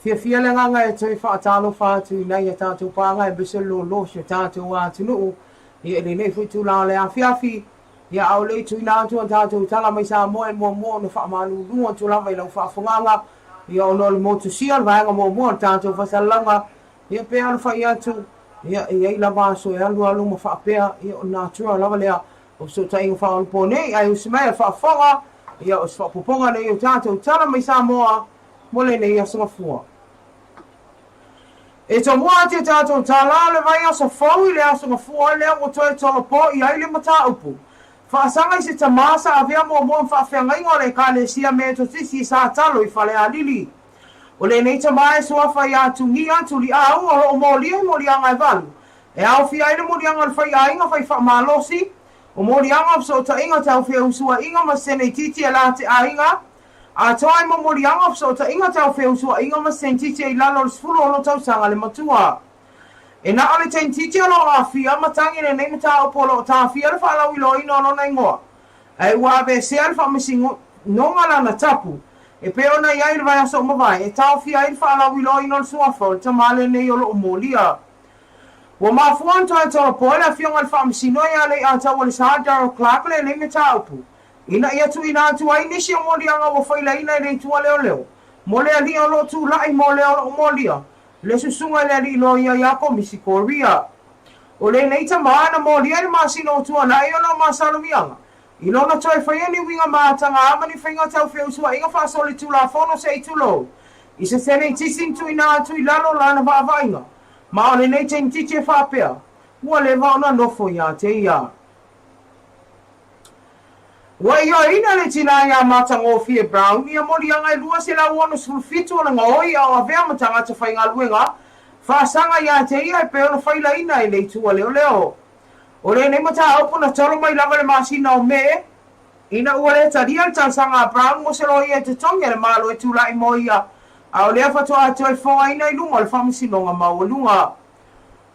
Fiafia le agaga e toe faatalofa atu i nai a tatou paaga aemaise le lōlō o si o tatou atunuu i lenei foi tulaga o le afiafi. Ia, a o le i tuuina atu a tatou tala mai Samoa e muamua ona faamalulu atu lava i lau faafofogaaga, ia, ona o le motusia o le vaega muamua o le tatou faasalalauga, ia, pe alofai atu, ia, e i ai lava aso e alualu ma faapea, ia, o le natura lava lea o fesootaiga faaonaponei. Ae usi mai a le faafofoga, ia, o se faaopoopoga lenei o tatou tala mai Samoa mo lenei aso Gafua. E tomua atu i tatou tala o le vaiaso fou i le aso Gafua lea ua toe tolopo i ai le mataupu faasaga i se tama sa avea muamua ma faafeagaiga o le Ekalesia Metotisi sa talo i Falealili. O lenei tama e suafa ia Tugia Tuliau o lo o molia i moliaga e valu e aofia ai le moliaga o le faiaiga fai faamalosi, o moliaga o fesootaiga tau feusuaiga ma se neititi e la te aiga, Atoa ai momoliaga o fesootaiga tau feusuaiga ma se tentiti i lalo o le 16 tausaga le matua. E na o le tentiti o lo o aafia ma tagi lenei mataupu o lo o taofia le faalauiloaina o lona igoa, ae ua aveesea le faamasinoga lana tapu e pei ona i ai i le vaiaso ua mavae e taofia ai le faalauiloaina o le suafa o le tama lenei o lo o molia. Ua mafua ona toe tolopo e le Afioga i le Faamasino ia Lei'ataua Lesa Darrell Clarke lenei mataupu Ina ia tuuina atu ai nisi o moliaga ua failaina e le itu a leoleo, mo le alii o lo o tulai mo le o lo o molia, le susuga i le alii loia ia Komisi Korea. O lenei tama na molia i le masina o Tuanai ona o masalomiaga i lona toe faia ni uiga maatagā ma ni faiga tau feusuaiga faasolitulafono se i tulou i se tenetiti na tuuina atu i lalo o lana vaavaaiga, ma o lenei tenetiti e faapea ua leva ona nofo ia te ia. Ua ioeina le tinā iā Matagofie Brown ia moliaga e 267 o le gaoi a o avea ma tagata faigaluega faasaga iā te ia e pei ona failaina e le itu a leoleo. O lenei mataupu na tolo mai lava le masina o Me ina ua le talia le talosaga a Brown mo se loia e totogi a le Malo e tulai mo ia, a o lea faatoa toe fogaina i luma o le Faamasinoga Maualuga.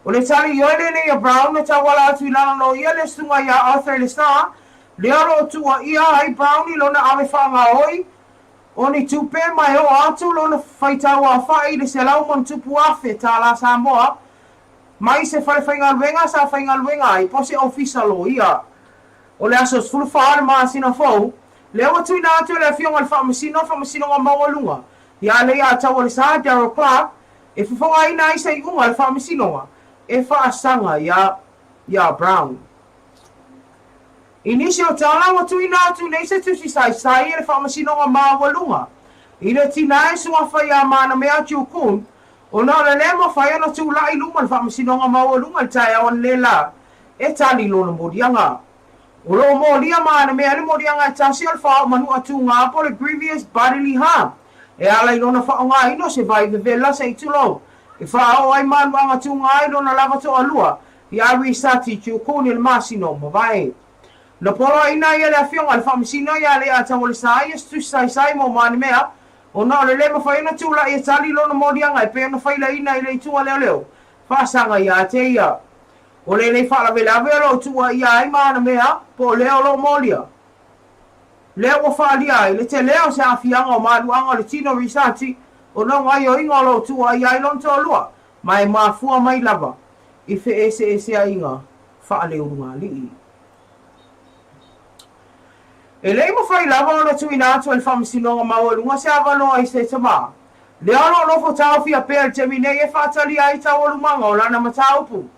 O le tali ioe lenei a Brown na tauala atu i lana loia le susuga ia Arthur Lessard, lea o lo o tuuaia ai Brown i lona ave faagaoi o ni tupe ma e oo atu lona faitauaofai i le $100,000 tālā Samoa mai se falefaigaluega sa faigaluega ai po o se ofisa loia. O le aso 14 o le masina fou, lea ua tuuina atu e le Afioga i le Faamasino o le Faamasinoga Maualuga ia Leiataua Lessard Darrell Clarke E fofogaina ai se iuga a le Faamasinoga e faasaga iā iā Brown. I nisi o tala ua tuuina atu nei se tusi saisai e le Faamasinoga Maualuga i le tinā e suafa iā Manamea Chukun ona o le lē mafai ona tulai i luma o le Faamasinoga Maualuga i le taeao analēlā e tali lona moliaga. O lo o molia ma ana mea le moliaga e tasi o le fao manu'a tūgā po o le grievous bodily harm e ala i lona faaaogaina o se vai vevela se i tulou e faaoo ai manu'aga tūgā i lona lava toalua i Arisati Chukun i le masina o mavae. Na poloaiina ai e le Afioga i le Faamasino ia Leiataualesa ia se tusi saisai mo Manemea ona o le lē mafai ona tulai e tali lona moliaga e pei ona failaina i le itu a leoleo faasaga ia te ia. O lenei faalavelave o lo o tuuaia ai ma ana mea, po o lea o lo o molia, lea ua faaalia ai le telea o se aafiaga o maluaga o le tino risati ona o gaioiga o lo o tuuaia ai lona toalua, ma e mafua mai lava i feeseeseaiga faaleulugalii. E le i mafai lava ona tuuina atu e le Faamasinoga Maualuga se avanoa i se tama, lea o lo o nofo taofia pea i le taimi nei e faatalia ai taualumaga o lana mataupu.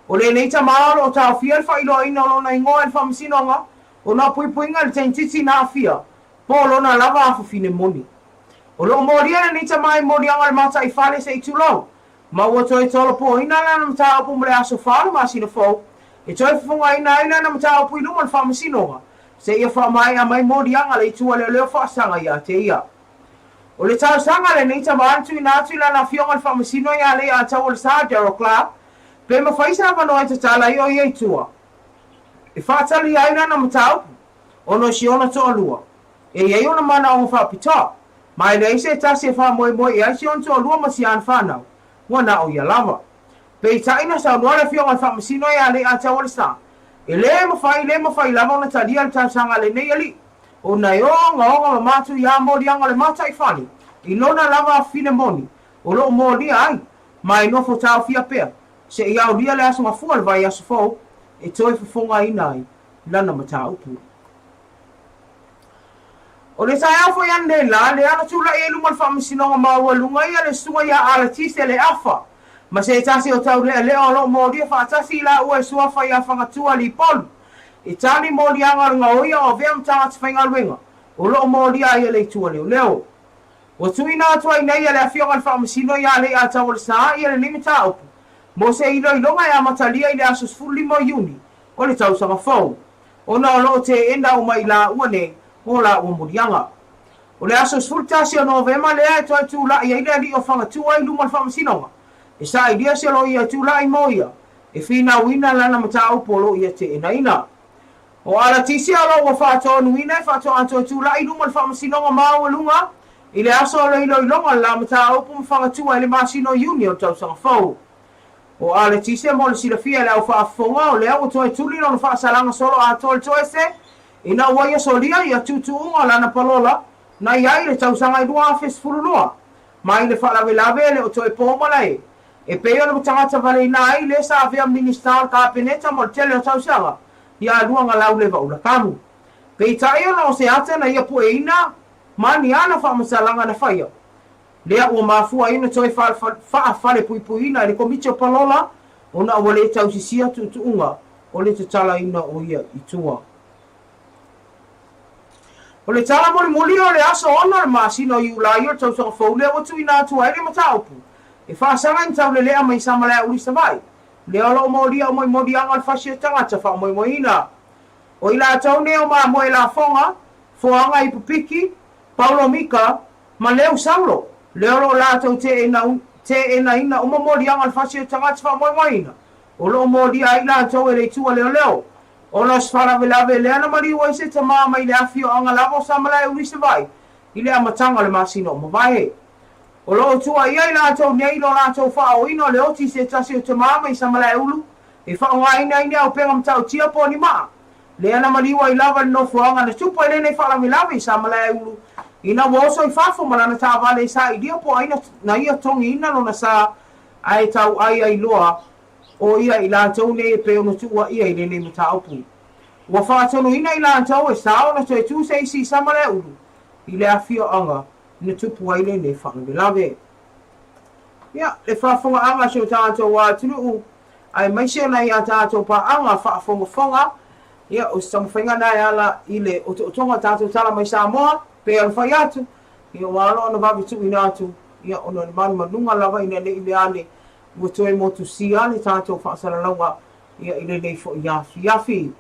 O lenei tama o lo o taofia le faailoaina o lona igoa e le Faamasinoga ona o puipuiga i le tentiti na aafia po o lona lava afafine moni. O lo o molia lenei tama i moliaga o le mataifale se i tulou, ma ua toe tolopoina lana mataupu mo le aso 4 o le masina fou e toe fofogaina ai lana mataupu i luma o le Faamasinoga seia faamaea mai moliaga le itu a leoleo faasaga ia te ia. O le talosaga a lenei tama na tuuina atu i lana afioga i le Faamasino ia Leiataualesa Daryl Clarke pe mafai se avanoa e tatala ai o ia i tua e faatalia ai lana mataupu ona o si ona toalua e i ai ona manaoga faapitoa ma e leai se tasi e faamoemoe i ai si ona toalua ma si ana fanau ua na o ia lava. Peitai na saunoa le Afioga i le Faamasino ia Leiataualesa, e le mafai, le mafai lava ona talia le talosaga a lenei alii, ona e ogaoga ma matuia moliaga o le mataifale i lona lava afine moni. o lo o molia ai, ma e nofo taofia pea seia aulia le Aso Gafua o le vaiaso fou e toe fofogaina ai lana mataupu. O le taeao foi analeila, lea na tulai ai i luma o le Faamasinoga Maualuga ia le susuga ia Alatise Leafa ma se tasi o taulealea o lo o molia faatasi i laua e suafa ia Fagatua Lipolu e tali moliaga o le gaoia o avea ma tagata faigaluega o lo o molia ai e le Itu a Leoleo. Ua tuuina atu ai nei e le Afioga i le Faamasino ia Leiataualesa ia lenei mataupu mo se iloiloga e amatalia i le aso 15 o Iuni o le tausaga fou, ona o lo o teena uma i laua nei o laua moliaga. O le aso 11 o Novema lea e toe tulai ai le alii o Fagatua i luma o le Faamasinoga e sailia se loia e tulai mo ia e finauina lana mataupu o lo o ia teenaina. O Alatisia o lo o ua faatonuina e faatoa toe tulai i luma o le Faamasinoga Maualuga i le aso o le iloiloga o le la mataupu ma Fagatua i le masina o Iuni o le tausaga fou. O Aletise mo le silafia e le au faafofoga, o lea ua toe tuli lona faasalaga solo atoa i le toese ina ua ia solia ia tuutuuga o lana palola na i ai i le tausaga i 2012 ma i le faalavelave e le o toe po malae e pei ona tagata valeina ai le sa avea Minisita o le Kapeneta mo le tele o tausaga ia Luagalauleva Ulakamu. Peitai ona o se ata na ia pueina ma ni ana faamatalaga na faia, lea ua mafua ai ona toe faafalepuipuiina e le Komiti o Palola ona ua le tausisia tuutuuga o le tatalaina o ia i tua. O le tala mulimuli o le aso 6 o le masina o Iulai o le tausaga fou lea ua tuuina atu ai le mataupu e faasaga i ni taulelea mai Samalaeauli Savaii, lea o lo o molia uma i moliaga o le fasi o tagata faamoemoeina. O i latou nei o Mamoe Lafoga, Foaga Ipupiki, Paulo Mika, Ma leu Saulo, lea o lo o latou teenaina uma moliaga o le fasi o tagata faamoemoeina, o lo o molia ai latou e le itu a leoleo. Ona o se faalavelave lea na maliu ai se tama mai le afioaga lava o Samalaeulu i Savaii i le amataga o le masina o mavae. O lo o tuuaia i latou nei i lo latou faaooina o le oti i se tasi o tama mai Samalaeulu e faaaogaina ai ni aupega matautia po o ni maa Lea na maliu ai lava le nofoaga na tupu ai lenei faalavelave i Samalaeulu ina ua oso i fafo ma lana taavale e sailia po o ai na ia togiina lona sa ae tauai ai loa o ia i latou nei e pei ona tuuaia i lenei mataupu. Ua faatonuina i latou e sa ona toe tu se isi i Samalaeulu i le afioaga na tupu ai lenei faalavelave. Ia, le faafogaaga a si o tatou atunuu, aemaise o nai a tatou paaga faafogafoga, ia, o se taumafaiga lena e ala i le otootoga o tatou tala mai Samoa, pei ona fai atu, ia, ua ala ona vave tuuina atu, ia, ona o le manumanuga lava ina ne i mea ane ua toe motusia le tatou faasalalauga, ia, i lenei foi afiafi.